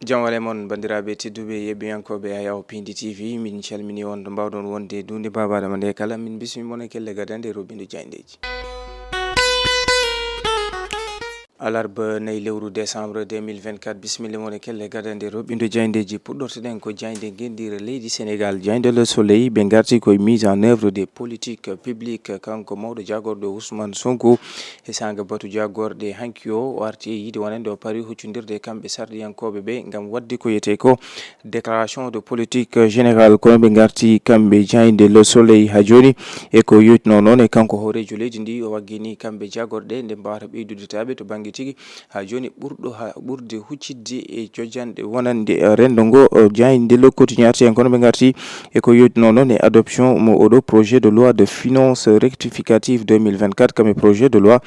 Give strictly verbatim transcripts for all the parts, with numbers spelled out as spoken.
Jam wale mon, banndiraaɓe tedduɓe yeɓɓiyankooɓe Ayaw Pindi T V, min calmini on to mbaawɗon wonde duunde baabaaɗo ma nde kala. Min bismi mon e kelle gadande roɓɓindo jayndeeji. Alarba nayi lewru décembre deux mille vingt-quatre, bisimilla mon e kelle gadande roɓɓindo jayndeeji. Puɗɗortoɗen ko jaynde ngenndire leydi Sénégal, jaynde Le Soleil. Ɓe ngarti koye mise en œuvre des politiques publiques, kanko mawɗo jaagorɗo Ousmane Sonko. E saanga batu jaagorɗe hanki o, o arti e yiide wonande o pari huccondirde e kamɓe sarɗiyankooɓe ɓe ngam waɗde ko wiyetee ko déclaration de politique générale. Kono ɓe ngarti kamɓe jaynde Le Soleil haa jooni e ko yotno noon e kanko hooreejo leydi ndi, o waggini kamɓe jaagorɗe nde mbawata ɓeydude taaɓe to bannge tigi haa jooni ɓurɗo haa ɓurde huccitde e jojanɗe wonande renndo ngo. Jaynde Le Quotidien arti heen, kono ɓe ngarti e ko yotno noon e adoption mo oɗo projet de loi de finances rectificative deux mille vingt-quatre, kam e projet de loi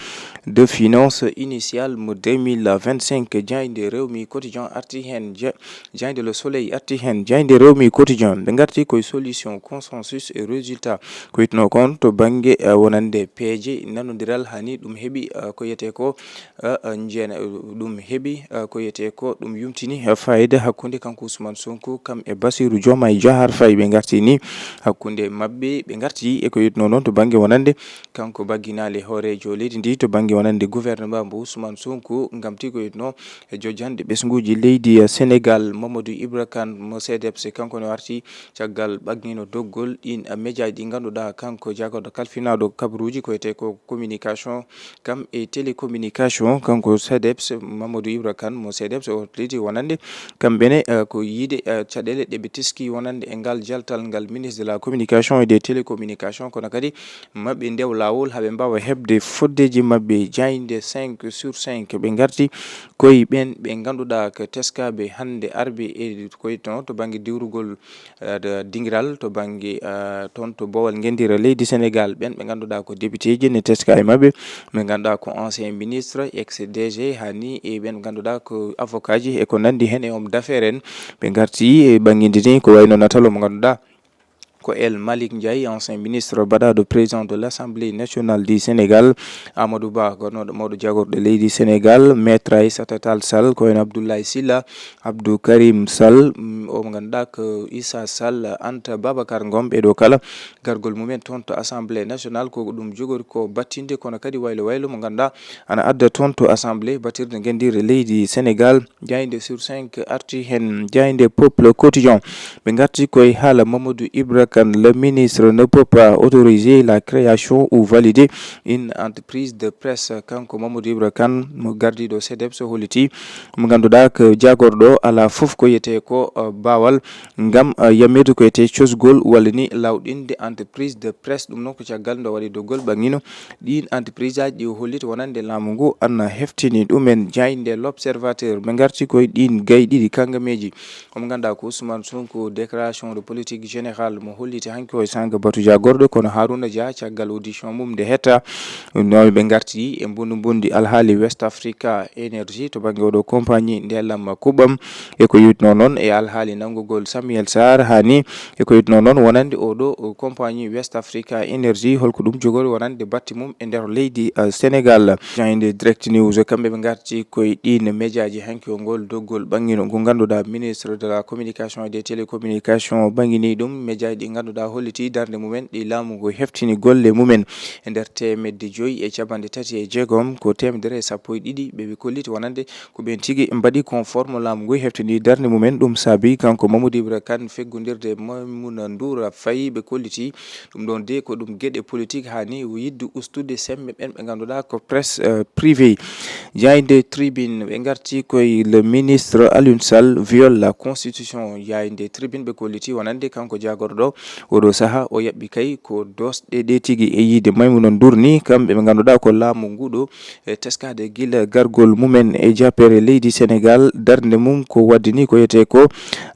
de finances initiale mo deux mille vingt-cinq. Jaynde Rewmi Quotidien arti heen, ja-, jaynde Le Soleil arti heen, jaynde Rewmi Quotidien. Ɓe ngarti koye solution, consensus et résultat. Ko witno kon to bannge, eh, wonande peeje nanondiral, hani ɗum heɓi, eh, ko wiyetee ko, eh, eh, njeena, eh, ɗum heɓi, eh, ko wiyetee ko ɗum yumtini, eh, fayida hakkunde kanko Ousmane Sonko kam e Bassirou Diomaye Diakhar Faye. Ɓe ngarti ni hakkunde maɓɓe, ɓe ngarti e ko witno noon to bannge wonande kanko bagginaale hooreejo leydi ndi to bannge wonande gouvernement mbo Ousmane Sonko, ngam tigi ko witno e jojanɗe ɓesnguuji leydi, eh, Sénégal. Mamadou Ibra Kane mo C D E P S, kanko no arti caggal ɓaggino doggol ɗin, eh, mejaaji ɗi ngannduɗaa kanko jaagorɗo kalfinaaɗo kabaruuji ko wiyetee ko communication, kam e télécommunication, kanko C D E P S, Mamadou Ibra Kane mo C D E P S, o holliti wonande kamɓe ne, eh, ko yiide, eh, caɗeele ɗe ɓe teski wonande e ngal jaltal ngal ministre de la communication et des télécommunications, kono kadi maɓɓe ndew laawol haa ɓe mbaawa heɓde foddeeji maɓɓe. Jaynde cinq sur cinq, ɓe ngarti koye ɓeen ɓe ngannduɗaa ko teskaaɓe hannde arɓe e koye to, to bannge diwrugol, eh, de-, dingiral to bannge, eh, toon to boowal ngenndira leydi Sénégal. Ɓeen ɓe ngannduɗaa ko députéji ne teska e maɓɓe, ɓe ngannduɗaa ko ancien ministre, ex D G, hani e ɓeen ɓe ngannduɗaa ko avocatji e ko nanndi heen e homme d'affaires en. Ɓe ngarti e ɓanginde ni ko wayno natalo mo ngannduɗaa ko El Malick Ndiaye, ancien ministre baɗaaɗo président de l'Assemblée nationale du Sénégal, Amadou Ba, gornoɗo mawɗo jaagorɗo leydi Sénégal, Maître Aïssata Tall Sall, ko en Abdoulaye Sylla, Abdou Karim Sall, mm, o mo ngannduɗaa ko Issa Sall, Anta Babacar Ngom, ɓeɗo kala gargol mumen toon to Assemblée nationale ko ɗum jogori ko battinde, kono kadi waylo waylo mo ngannduɗaa ana adda toon to Assemblée, battirde ngenndire leydi Sénégal. Jaynde sur cinq arti heen, jaynde Peuple Quotidien. Ɓe ngarti koye haala Mamadou Ibra Kane, le ministre ne peut pas autoriser la création ou valider une entreprise de presse. Kanko Mamadou Ibra Kane, mo gardiiɗo C D E P S, o holliti mo ngannduɗaa ko jaagorɗo alaa fof ko wiyetee ko, uh, baawal ngam, uh, yamirde ko wiyetee cosgol walla ni lawɗinde entreprise de presse. Ɗum noon ko caggal nde o waɗi doggol ɓangino ɗiin entreprise aji ɗi o holliti wonande laamu ngu ana heftini ɗumen. Jaynde L'Observateur, ɓe ngarti koye ɗiin gayi ɗiɗi kangameeji. Omo ngannduɗaa ko Ousmane Sonko, déclaration de politique générale mo holliti hanki o e saanga batu jaagorɗo, kono Harouna Dia caggal audition mum nde hetta, no ɓe ngarti e mbundu mbundi alhaali West Africa Energy to bannge oɗo compagnie ndelam kuɓɓam. E ko yutno noon e alhaali nanngugol Samuel Sarr, hani e ko yutno noon wonande oɗo compagnie West Africa Energy, holko ɗum jogori wonande batte mum e nder leydi, eh, Sénégal. Jaynde Direct News, kamɓe ɓe ngarti koye ɗiin mejaaji hanki o ngol doggol ɓangino ngu ngannduɗaa ministre de la communication et des télécommunications ɓangini ɗum. Mejaaji ɗi ngannduɗaa holliti darnde mumen ɗi laamu ngu heftini golle mumen e nder teemedde joyi e capanɗe tati e jeegom, ko teemedere e sappo e ɗiɗi ɓe ɓe kolliti wonande ko ɓeen tigi mbaɗi conforme laamu ngu heftini darnde mumen. Ɗum saabi kanko Mamadou Ibra Kane feggondirde Maimouna Ndour Faye ɓe kolliti ɗum ɗoon de ko ɗum geɗe politique hani yidde ustude semme ɓeen ɓe ngannduɗaa ko presse, euh, privée. Jaynde Tribune, ɓe ngarti koye le ministre Aliou Sall viole la constitution. Jaynde Tribune ɓe kolliti wonande kanko jaagorɗo oɗo saha o yaɓɓi kay ko doosɗe ɗe tigi e yiide Maimouna Ndour ni, kamɓe ɓe ngannduɗaa ko laamu nguɗo e teskaade gila gargol mumen e jappeere leydi Sénégal, darnde mum ko waɗde ni ko wiyetee ko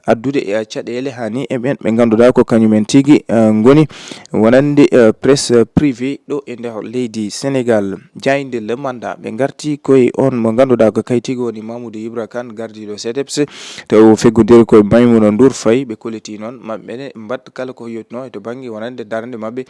addude e caɗeele hani e ɓeen ɓe ngannduɗaa ko kañumen tigi, eh, ngoni wonande, eh, presse privée ɗo e nder leydi Sénégal. Jaynde Le Mandat, ɓe ngarti koye On mo ngannduɗaa ko kay tigi woni Mamoudou Ibra Kane, gardiiɗo sedeps, tawi o feggondirii ko e Maimouna Ndour Faye. Ɓe kolliti noon maɓɓe ne mbaɗ kala ko yotnoo e to bannge wonande darnde maɓɓe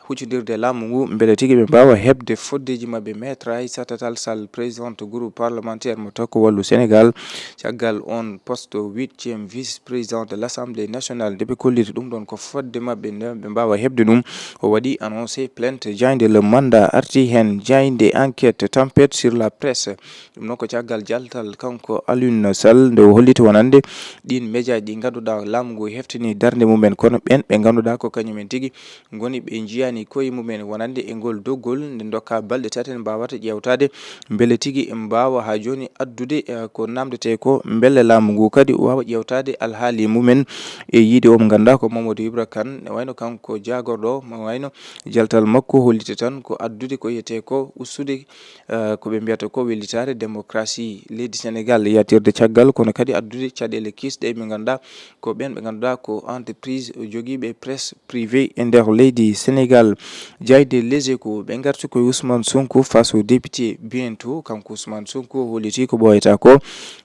huccondirde laamu ngu, mbele tigi ɓe mbaawa heɓde foddeeji maɓɓe. Maître Aïssata Tall Sall, présidente groupe parlementaire mo Takku Wallu Sénégal, caggal on poste huitième vice-président de l'Assemblée nationale, nde ɓe kolliti ɗum ɗoon ko fodde maɓɓe nde ɓe mbaawa heɓde ɗum. O waɗi annoncé plainte jaaynde Le Mandat, arti heen jaaynde Enquête, Tempête sur la presse. Ɗum noon ko caggal jaltal kanko Alioune Sall, nde o holliti wonande ɗiin médiaji ɗi ngannduɗaa laamu ngu heftini darnde mumen, kono ɓeen ɓe ngannduɗaa ko kañumen tigi ngoni ɓe njiyaani koye mumen wonande e ngol doggol nde ndokka balɗe tati en mbaawata ƴeewtaade mbele tigi mbaawa haa jooni addude, eh, ko namdetee ko, mbele laamu ngu kadi waawa ƴeewtaade alhaali mumen e yiide o mo ngannduɗaa ko Mamadou Ibra Kane, ne wayno kanko jaagorɗo, mo wayno jaltal makko holliti tan ko addude ko yetee ko ustude, eh, ko ɓe mbiyata ko wellitaare démocratie leydi Sénégal yaatirde caggal, kono kadi addude caɗeele kiisɗe ɓe ngannduɗaa ko ɓeen ɓe ngannduɗaa ko entreprise jogiiɓe presse privée e nder leydi Sénégal. Jaaynde Les Échos, ɓe ngarti ko e Ousmane Sonko face au député Biento. Kanko Ousmane Sonko holliti ko ɓooyata ko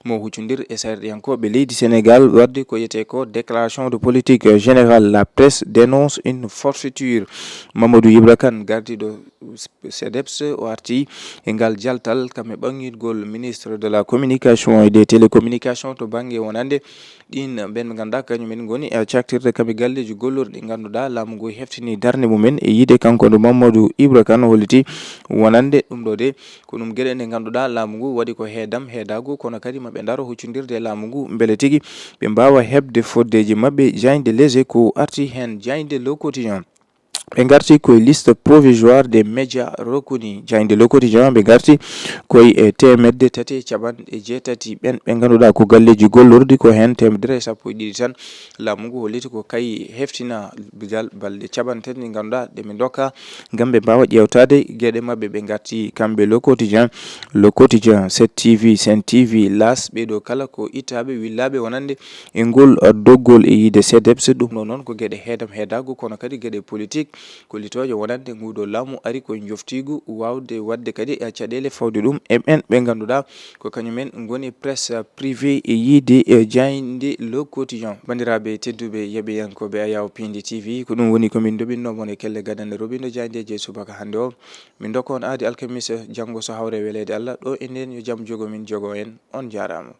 mo huccondir e sarɗiyankooɓe leydi Sénégal waɗde ko yetee ko déclaration de politique générale. La presse dénonce une forfaiture. Mamadou Ibra Kane, gardiiɗo sedeps, o arti e ngal jaltal kam e ɓangingol ministre de la communication et des télécommunications to bannge wonande ɗiin ɓeen ɓe ngannduɗaa kañumen ngoni e caktirde kam e galleeji gollorɗi ɗi ngannduɗaa laamu ngu heftini darnde mumen e yiide kanko nde Mamadou Ibra Kane holliti wonande ɗum ɗo de ko ɗum geɗe nde ngannduɗaa laamu ngu waɗi ko heedam heedaagu, kono kadi maɓe ndaro huccondirde e laamu ngu mbele tigi ɓe mbaawa heɓde foddeeji maɓɓe. Jaaynde Les Échos arti heen, jaaynde Le Quotidien. Ɓe ngarti koye liste provisoire des médias reconnus. Jaaynde Le Quotidien, ɓe ngarti koye e teemedde tati e capanɗe jeetati ɓeen ɓe ngannduɗaa ko galleeji gollorɗi, ko heen teemedere e sappo e ɗiɗi tan laamu ngu holliti ko kay heftina jal-, balɗe capanɗe tati ɗe ngannduɗaa ɗe ɓe ndokka ngam ɓe mbaawa ƴeewtaade geɗe maɓɓe. Ɓe ngarti kamɓe Le Quotidien, Le Quotidien, sept T V, Sen T V, L'As, ɓee ɗo kala ko ittaaɓe, willaaɓe wonande e ngol, uh, doggol e yiide sedeps. Ɗum ɗo noon ko geɗe heedam heedaagu, kono kadi geɗe politique, kollitooje wonande nguuɗo laamu ari ko e njoftiigu waawde waɗde kadi e caɗeele fawde ɗum e ɓeen ɓe ngannduɗaa ko kañumen ngoni presse privée e yiide e jaaynde Le Quotidien. Banndiraaɓe tedduɓe yeɓiyankooɓe Ayaw Pindi T V, ko ɗum woni ko min ndoɓinno mon e kelle gadande roɓindo jaayndeeji e subaka hannde o. Min ndokka on aadi alkamisa janngo so hawre weleede Allah. Ɗo e ndeen yo jam jogo min jogo en. On njaaraama.